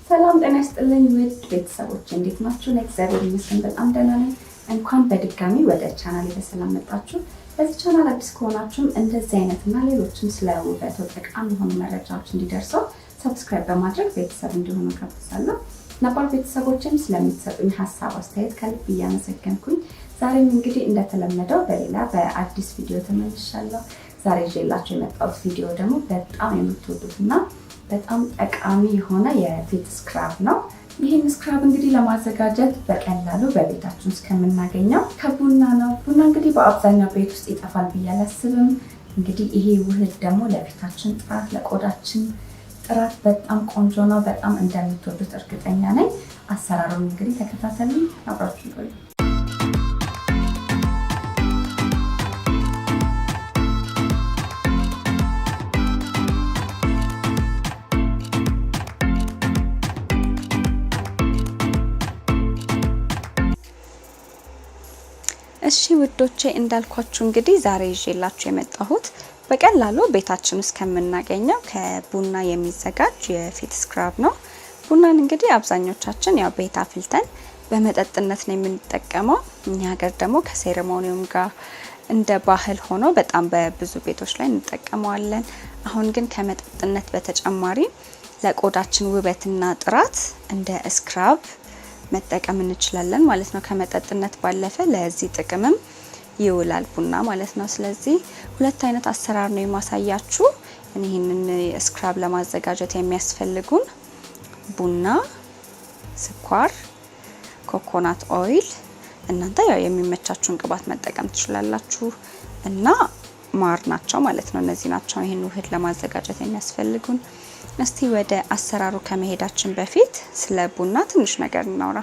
ሰላም ጤና ይስጥልኝ ውድ ቤተሰቦች፣ እንዴት ናችሁ? እግዚአብሔር ይመስገን በጣም ደህና ነኝ። እንኳን በድጋሚ ወደ ቻናል በሰላም መጣችሁ። በዚህ ቻናል አዲስ ከሆናችሁም እንደዚህ አይነት እና ሌሎችም ስለ ውበት ጠቃሚ የሆኑ መረጃዎች እንዲደርሰው subscribe በማድረግ ቤተሰብ እንዲሆኑ ጋብዛለሁ። ነባር ቤተሰቦችም ስለምትሰጡኝ ሀሳብ አስተያየት ከልብ እያመሰገንኩኝ ዛሬም እንግዲህ እንደተለመደው በሌላ በአዲስ ቪዲዮ ተመልሻለሁ። ዛሬ ይዤላችሁ የመጣሁት ቪዲዮ ደግሞ በጣም የምትወዱትና በጣም ጠቃሚ የሆነ የፊት scrub ነው። ይህን scrub እንግዲህ ለማዘጋጀት በቀላሉ በቤታችን ውስጥ ከምናገኘው ከቡና ነው። ቡና እንግዲህ በአብዛኛው ቤት ውስጥ ይጠፋል ብዬ አላስብም። እንግዲህ ይሄ ውህድ ደግሞ ለፊታችን ጥራት፣ ለቆዳችን ጥራት በጣም ቆንጆ ነው። በጣም እንደምትወዱት እርግጠኛ ነኝ። አሰራሩን እንግዲህ ተከታተሉ፣ አብራችሁ ቆዩ። እሺ ውዶቼ፣ እንዳልኳችሁ እንግዲህ ዛሬ ይዤላችሁ የመጣሁት በቀላሉ ቤታችን ውስጥ ከምናገኘው ከቡና የሚዘጋጅ የፊት scrub ነው። ቡናን እንግዲህ አብዛኞቻችን ያው ቤት አፍልተን በመጠጥነት ነው የምንጠቀመው። እኛ ሀገር ደግሞ ከ ceremony ውም ጋር እንደ ባህል ሆኖ በጣም በብዙ ቤቶች ላይ እንጠቀመዋለን። አሁን ግን ከመጠጥነት በተጨማሪ ለቆዳችን ውበትና ጥራት እንደ scrub መጠቀም እንችላለን ማለት ነው። ከመጠጥነት ባለፈ ለዚህ ጥቅምም ይውላል ቡና ማለት ነው። ስለዚህ ሁለት አይነት አሰራር ነው የማሳያችሁ። ይህንን scrub ለማዘጋጀት የሚያስፈልጉን ቡና፣ ስኳር፣ coconut oil፣ እናንተ ያው የሚመቻችሁን ቅባት መጠቀም ትችላላችሁ፣ እና ማር ናቸው ማለት ነው። እነዚህ ናቸው ይህን ውህድ ለማዘጋጀት የሚያስፈልጉን። እስቲ ወደ አሰራሩ ከመሄዳችን በፊት ስለ ቡና ትንሽ ነገር እናውራ።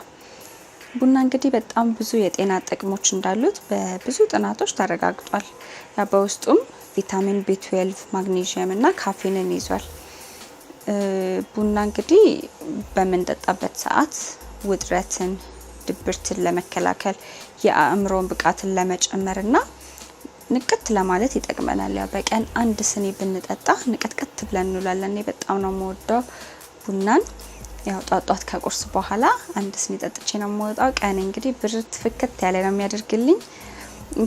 ቡና እንግዲህ በጣም ብዙ የጤና ጥቅሞች እንዳሉት በብዙ ጥናቶች ተረጋግጧል። ያ በውስጡም ቪታሚን B12፣ ማግኔዥየም እና ካፌንን ይዟል። ቡና እንግዲህ በምንጠጣበት ሰዓት ውጥረትን፣ ድብርትን ለመከላከል፣ የአእምሮን ብቃትን ለመጨመር እና ንቅት ለማለት ይጠቅመናል። ያው በቀን አንድ ስኒ ብንጠጣ ንቅትቅት ብለን እንውላለን። እኔ በጣም ነው የምወደው ቡናን። ያው ጧት ጧት ከቁርስ በኋላ አንድ ስኒ ጠጥቼ ነው የምወጣው። ቀን እንግዲህ ብርት ፍክት ያለ ነው የሚያደርግልኝ።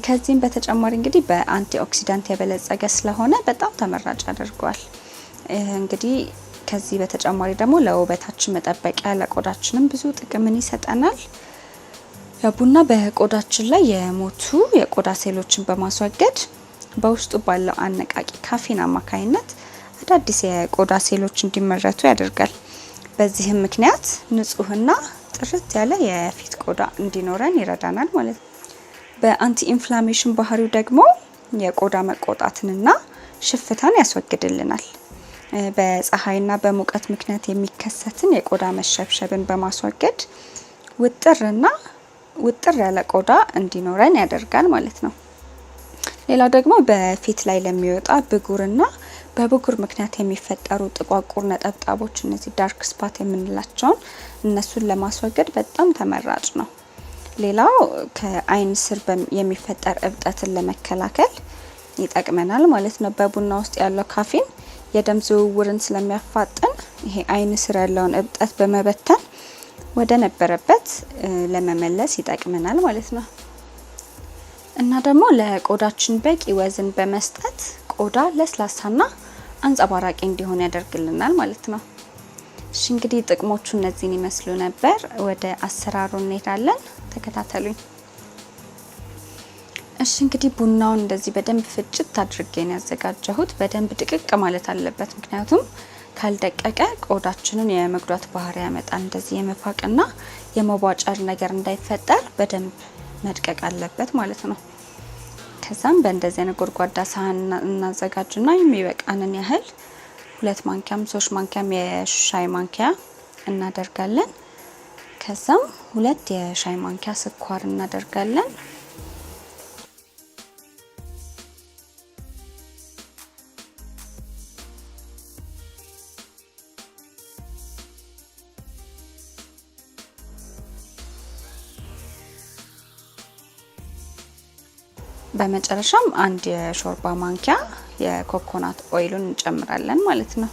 ከዚህም በተጨማሪ እንግዲህ በ antioxidant የበለጸገ ስለሆነ በጣም ተመራጭ ያደርገዋል። እንግዲህ ከዚህ በተጨማሪ ደግሞ ለውበታችን መጠበቂያ ለቆዳችንም ብዙ ጥቅምን ይሰጠናል። ቡና በቆዳችን ላይ የሞቱ የቆዳ ሴሎችን በማስወገድ በውስጡ ባለው አነቃቂ ካፌን አማካኝነት አዳዲስ የቆዳ ሴሎች እንዲመረቱ ያደርጋል። በዚህም ምክንያት ንጹህና ጥርት ያለ የፊት ቆዳ እንዲኖረን ይረዳናል ማለት ነው። በ anti inflammation ባህሪው ደግሞ የቆዳ መቆጣትንና ሽፍታን ያስወግድልናል። በፀሐይና በሙቀት ምክንያት የሚከሰትን የቆዳ መሸብሸብን በማስወገድ ውጥርና ውጥር ያለ ቆዳ እንዲኖረን ያደርጋል ማለት ነው። ሌላው ደግሞ በፊት ላይ ለሚወጣ ብጉርና በብጉር ምክንያት የሚፈጠሩ ጥቋቁር ነጠብጣቦች፣ እነዚህ dark spot የምንላቸውን፣ እነሱን ለማስወገድ በጣም ተመራጭ ነው። ሌላው ከአይን ስር የሚፈጠር እብጠትን ለመከላከል ይጠቅመናል ማለት ነው። በቡና ውስጥ ያለው ካፊን የደም ዝውውርን ስለሚያፋጥን ይሄ አይን ስር ያለውን እብጠት በመበተን ወደ ነበረበት ለመመለስ ይጠቅመናል ማለት ነው። እና ደግሞ ለቆዳችን በቂ ወዝን በመስጠት ቆዳ ለስላሳና አንጸባራቂ እንዲሆን ያደርግልናል ማለት ነው። እሺ፣ እንግዲህ ጥቅሞቹ እነዚህን ይመስሉ ነበር። ወደ አሰራሩ እንሄዳለን። ተከታተሉኝ። እሺ፣ እንግዲህ ቡናውን እንደዚህ በደንብ ፍጭት አድርጌ ነው ያዘጋጀሁት። በደንብ ድቅቅ ማለት አለበት፣ ምክንያቱም ካልደቀቀ ቆዳችንን የመጉዳት ባህሪ ያመጣል። እንደዚህ የመፋቅና የመቧጨር ነገር እንዳይፈጠር በደንብ መድቀቅ አለበት ማለት ነው። ከዛም በእንደዚህ አይነት ጎድጓዳ ሳህን እናዘጋጅና የሚበቃንን ያህል 2 ማንኪያም 3 ማንኪያም የሻይ ማንኪያ እናደርጋለን። ከዛም 2 የሻይ ማንኪያ ስኳር እናደርጋለን። በመጨረሻም አንድ የሾርባ ማንኪያ የ coconut oil ኡን እንጨምራለን ማለት ነው።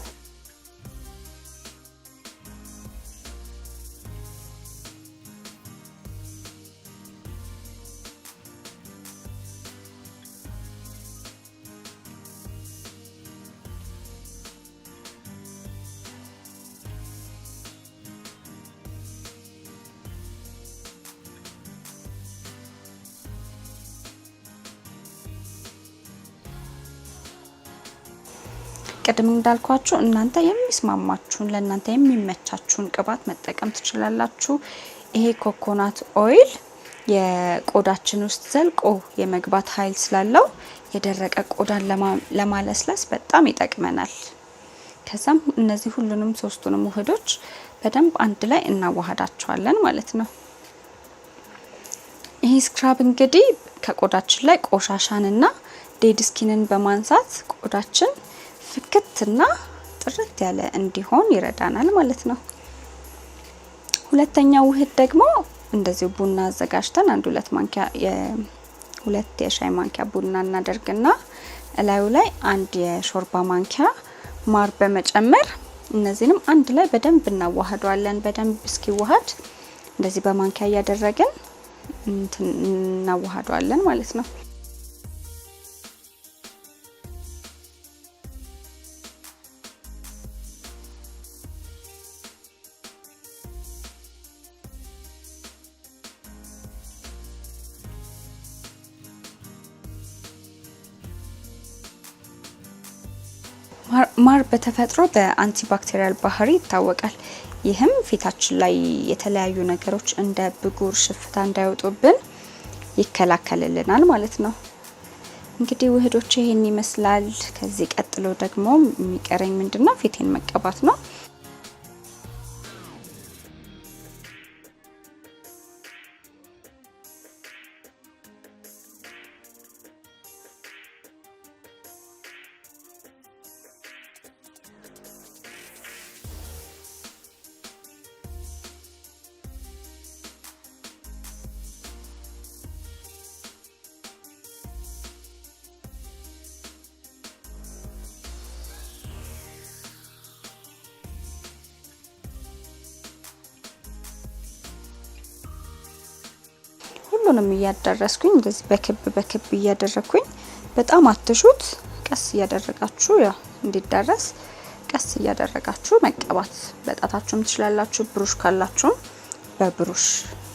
ቅድም እንዳልኳችሁ እናንተ የሚስማማችሁን ለእናንተ የሚመቻችሁን ቅባት መጠቀም ትችላላችሁ። ይሄ coconut oil የቆዳችን ውስጥ ዘልቆ የመግባት ኃይል ስላለው የደረቀ ቆዳን ለማለስለስ በጣም ይጠቅመናል። ከዛም እነዚህ ሁሉንም ሶስቱንም ውህዶች በደንብ አንድ ላይ እናዋሃዳቸዋለን ማለት ነው። ይሄ scrub እንግዲህ ከቆዳችን ላይ ቆሻሻንና dead skin ን በማንሳት ቆዳችን ፍክትና ጥርት ያለ እንዲሆን ይረዳናል ማለት ነው። ሁለተኛው ውህድ ደግሞ እንደዚሁ ቡና አዘጋጅተን አንድ ሁለት ማንኪያ ሁለት የሻይ ማንኪያ ቡና እናደርግና እላዩ ላይ አንድ የሾርባ ማንኪያ ማር በመጨመር እነዚህንም አንድ ላይ በደንብ እናዋህደዋለን። በደንብ እስኪዋሃድ እንደዚህ በማንኪያ እያደረግን እናዋህደዋለን ማለት ነው። ማር በተፈጥሮ በ antibacterial ባህሪ ይታወቃል። ይህም ፊታችን ላይ የተለያዩ ነገሮች እንደ ብጉር፣ ሽፍታ እንዳይወጡብን ይከላከልልናል ማለት ነው። እንግዲህ ውህዶች ይሄን ይመስላል። ከዚህ ቀጥሎ ደግሞ የሚቀረኝ ምንድነው? ፊቴን መቀባት ነው። ሁሉንም እያዳረስኩኝ እንደዚህ በክብ በክብ እያደረኩኝ በጣም አትሹት፣ ቀስ እያደረጋችሁ ያው እንዲዳረስ ቀስ እያደረጋችሁ መቀባት በጣታችሁም ትችላላችሁ። ብሩሽ ካላችሁም በብሩሽ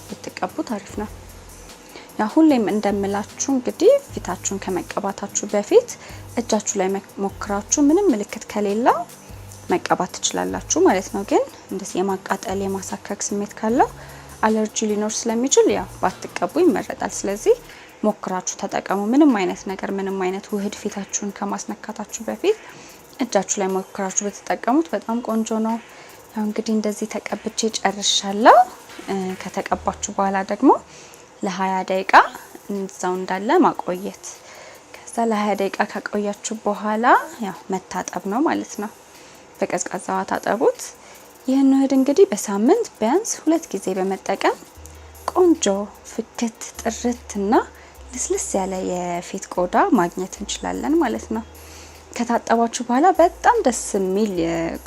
ብትቀቡት አሪፍ ነው። ያ ሁሌም እንደምላችሁ እንግዲህ ፊታችሁን ከመቀባታችሁ በፊት እጃችሁ ላይ ሞክራችሁ ምንም ምልክት ከሌለው መቀባት ትችላላችሁ ማለት ነው። ግን እንደዚህ የማቃጠል የማሳከክ ስሜት ካለው አለርጂ ሊኖር ስለሚችል ያው ባትቀቡ ይመረጣል። ስለዚህ ሞክራችሁ ተጠቀሙ። ምንም አይነት ነገር ምንም አይነት ውህድ ፊታችሁን ከማስነካታችሁ በፊት እጃችሁ ላይ ሞክራችሁ በተጠቀሙት በጣም ቆንጆ ነው። ያው እንግዲህ እንደዚህ ተቀብቼ ጨርሻለሁ። ከተቀባችሁ በኋላ ደግሞ ለ20 ደቂቃ እዛው እንዳለ ማቆየት። ከዛ ለ20 ደቂቃ ካቆያችሁ በኋላ ያው መታጠብ ነው ማለት ነው። በቀዝቃዛ ውሃ ታጠቡት። ይህን ውህድ እንግዲህ በሳምንት ቢያንስ 2 ጊዜ በመጠቀም ቆንጆ ፍክት ጥርት እና ልስልስ ያለ የፊት ቆዳ ማግኘት እንችላለን ማለት ነው። ከታጠባችሁ በኋላ በጣም ደስ የሚል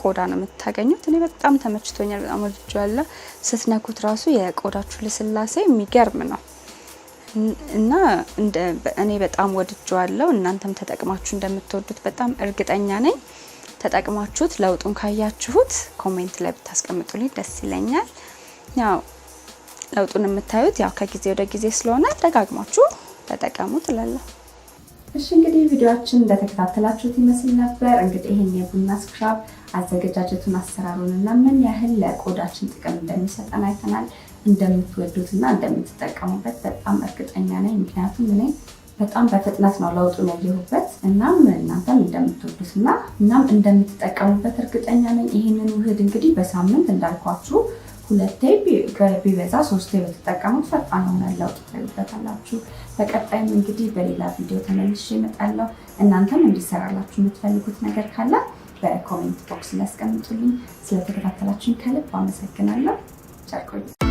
ቆዳ ነው የምታገኙት። እኔ በጣም ተመችቶኛል፣ በጣም ወድጄዋለሁ። ስትነኩት ራሱ የቆዳችሁ ልስላሴ የሚገርም ነው እና እኔ በጣም ወድጄዋለሁ። እናንተም ተጠቅማችሁ እንደምትወዱት በጣም እርግጠኛ ነኝ። ተጠቅማችሁት ለውጡን ካያችሁት comment ላይ ብታስቀምጡልኝ ደስ ይለኛል። ያው ለውጡን የምታዩት ያው ከጊዜ ወደ ጊዜ ስለሆነ ደጋግማችሁ ተጠቀሙ እላለሁ። እሺ እንግዲህ ቪዲዮአችን እንደተከታተላችሁት ይመስል ነበር። እንግዲህ ይሄን የቡና scrub አዘገጃጀቱን፣ አሰራሩን እና ምን ያህል ለቆዳችን ጥቅም እንደሚሰጠን አይተናል። እንደምትወዱትና እንደምትጠቀሙበት በጣም እርግጠኛ ነኝ። ምክንያቱም እኔ በጣም በፍጥነት ነው ለውጡን ያየሁበት። እናም እናንተም እንደምትወዱትና እናም እንደምትጠቀሙበት እርግጠኛ ነኝ። ይህንን ውህድ እንግዲህ በሳምንት እንዳልኳችሁ 2 ቢበዛ 3 ብትጠቀሙት ፈጣን የሆነ ለውጥ ታዩበታላችሁ። በቀጣይም እንግዲህ በሌላ ቪዲዮ ተመልሼ እመጣለሁ። እናንተም እንዲሰራላችሁ የምትፈልጉት ነገር ካለ በ comment box ላይ አስቀምጡልኝ። ስለተከታተላችሁኝ ከልብ አመሰግናለሁ። ቸር ቆዩ።